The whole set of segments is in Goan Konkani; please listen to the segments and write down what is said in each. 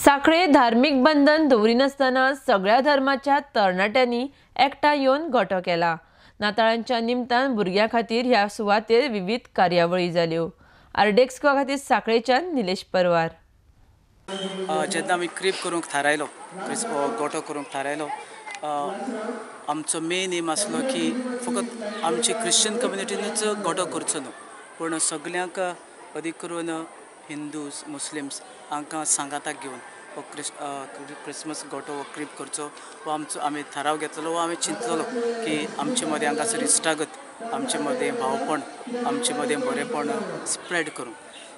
सांखळे धार्मीक बंधन दवरिनासतना सगळ्या धर्माच्या तरणाट्यांनी एकठांय येवन गोटो केला. नाताळांच्या निमतान भुरग्यां खातीर ह्या सुवातेर विविध कार्यावळी जाल्यो. आरडीएक्स खातीर सांखळेच्यान निलेश परवार. जेन्ना आमी क्रीब करूंक थारायलो, गोटो करूंक थारायलो, आमचो मेन एम आसलो की फकत आमचे क्रिश्चन कम्युनिटीनूच गोटो करचो न्हू, पूण सगल्यांक अदीक करून हिंदूज मुस्लिम्स हांकां सांगाताक घेवन हो क्रिसमस गोटो हो क्रीब करचो हो आमचो आमी थाराव घेतलो. हो आमी चिंतलेलो की आमचे मदें हांगासर इश्टागत, आमचे मदें भावपण, आमचे मदें बरेंपण स्प्रेड करूंक.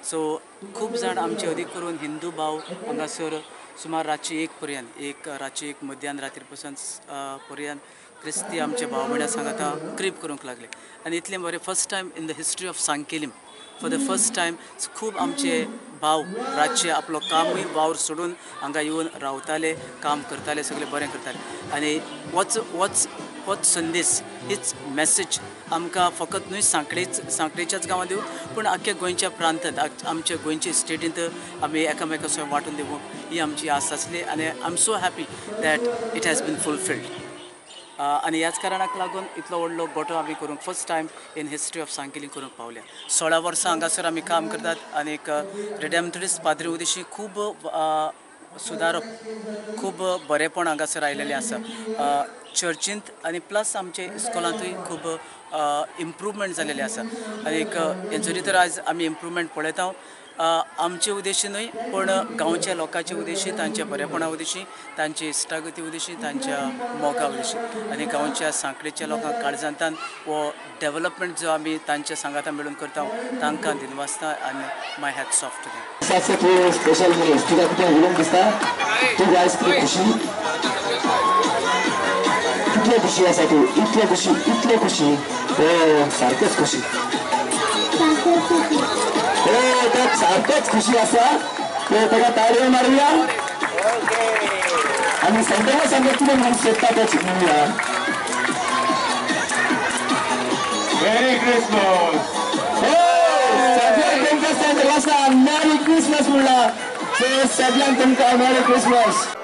सो खूब जाण आमचे अदीक करून हिंदू भाव हांगासर सुमार रातचे 1 पर्यंत, एक रातचे 1 मध्यान राती पसून पर्यंत क्रिस्ती आमचे भाव भयणां सांगाता क्रीब करूंक लागले. आनी इतलें बरें first time in the history of Sanquelim, for the first time खूब आमचे भाव रातचे आपलो कामूय वावर सोडून हांगा येवन रावताले, काम करताले, सगळें बरें करताले. आनी वच वच होच संदेश, हीच मॅसेज आमकां फकत न्हय सांखळेच्याच गांवांत दिवं, पूण आख्ख्या गोंयच्या प्रांतांत, आमच्या गोंयच्या स्टेटींत आमी एकामेका सो वांटून दिवंक ही आमची आस आसली. आनी I am so happy that it has been fulfilled. आनी ह्याच कारणाक लागून इतलो व्हडलो गोटो आमी करूंक first time in history of Sanquelim करूंक पावल्या. 16 वर्सां हांगासर आमी काम करतात आनी रिडेम्पटरीस्ट पाद्री उदेशी खूब सुदारप, खूब बरेंपण हांगासर आयलेलें आसा चर्चींत, आनी प्लस आमचे इस्कॉलांतूय खूब इम्प्रूवमेंट जालेलें आसा. आनी हेंचो तर आयज आमी इम्प्रूवमेंट पळयता आमचे उद्देशी न्हय, पूण गांवच्या लोकांचे उद्देशी, तांच्या बरेपणा उद्देशी, तांचे इश्टागती उद्देशी, तांच्या मोगा उद्देशी. आनी गांवच्या सांखळेच्या लोकांक काळजांतान हो डेवलपमेंट जो आमी तांच्या सांगाता मेळून करता तांकां दिनवासता आनी my hats off to them. Special मनीस तुका कितें उलोवंक दिसता? तूं आयज कितें खुशी, कितले खुशी आसा तूं? इतले खुशी, इतले खुशी, सारकेच खुशी, सारकेच खुशी आसा. ताका ताळयो मारुया आनी संदेश सांगता कितें म्हणूंक सोदता तें शिकूया. Merry Christmas. सगळ्यांक तुमकां सांता मॅरी क्रिसमस म्हणला. सो सगळ्यांक तुमकां मॅरी क्रिसमस.